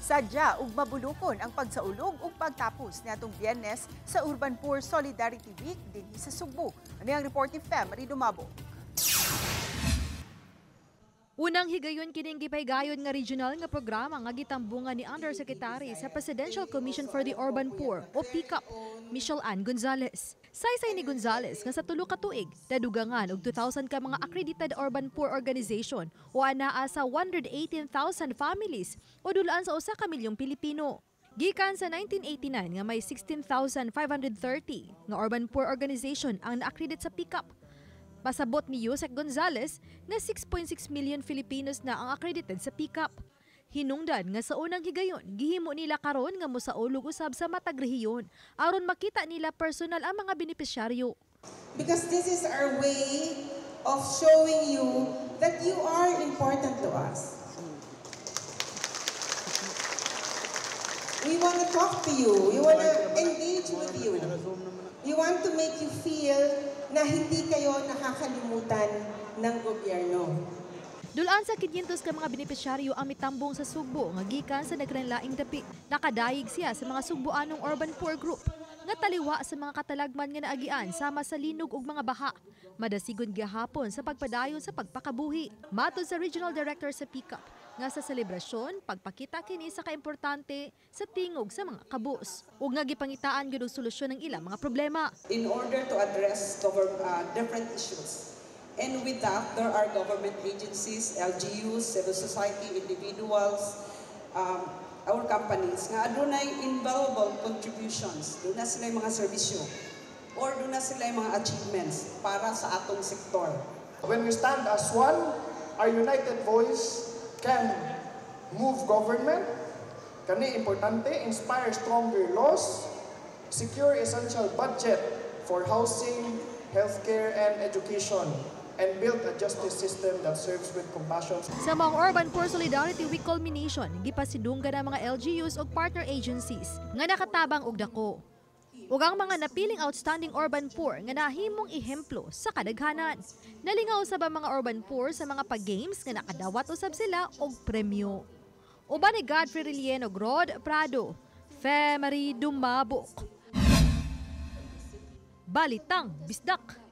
Sadya ug mabulukon ang pagsaulog ug pagtapos niadtong Biyernes sa Urban Poor Solidarity Week dinhi sa Sugbo. Ani ang report ni Fe Marie Dumabo. Unang higayon kining gipahigayon nga regional nga programa nga gitambungan ni Undersecretary sa Presidential Commission for the Urban Poor o PCUP, Michelle Ann Gonzales. Saysay ni Gonzales nga sa tulo ka tuig, nadugangan og 2,000 ka mga accredited urban poor organization o anaa sa 118,000 families o dulaan sa 1 ka milyong Pilipino. Gikan sa 1989 nga may 16,530 nga urban poor organization ang na-accredit sa PCUP. Pasabot ni Usec Gonzales nga 6.6 million Filipinos na ang accredited sa PCUP. Hinungdan nga sa unang higayon, gihimo nila karon nga mosaulog usab sa matag rehiyon aron makita nila personal ang mga benepisyaryo. Because this is our way of showing you that you are important to us. We want to talk to you. We want to engage with you. We want to make you feel na hindi kayo nakakalimutan ng gobyerno. Dulaan sa 500 ka mga benepisyaryo ang mitambong sa Sugbo nga gikan sa nagkalainlaing dapit. Nakadayeg siya sa mga Sugboanong Urban Poor Group nga taliwa sa mga katalagman nga naagian sama sa linog ug mga baha. Madasigon gihapon sa pagpadayon sa pagpakabuhi. Matod sa Regional Director sa PCUP nga sa selebrasyon, pagpakita kini sa kaimportante sa tingog sa mga kabus ug nga gipangitaan gyud og solusyon ng ilang mga problema. In order to address different issues. And with that, there are government agencies, LGUs, civil society, individuals, our companies, nga adunay invaluable contributions. Duna sila mga serbisyo or duna sila mga achievements para sa atong sektor. When we stand as one, our united voice can move government, kani importante, inspire stronger laws, secure essential budget for housing, healthcare, and education, and build a justice system that serves with compassion. Sa mga Urban Poor Solidarity Week culmination, gipasidunggan ang mga LGUs ug partner agencies nga nakatabang og dako. Ug ang mga napiling outstanding urban poor nga nahimong ehemplo sa kadaghanan. Nalingaw usab ang mga urban poor sa mga pag-games nga nakadawat usab sila og premyo. Uban ni Godfrey Relleno, Rod Prado, Fe Marie Dumabok. Balitang Bisdak.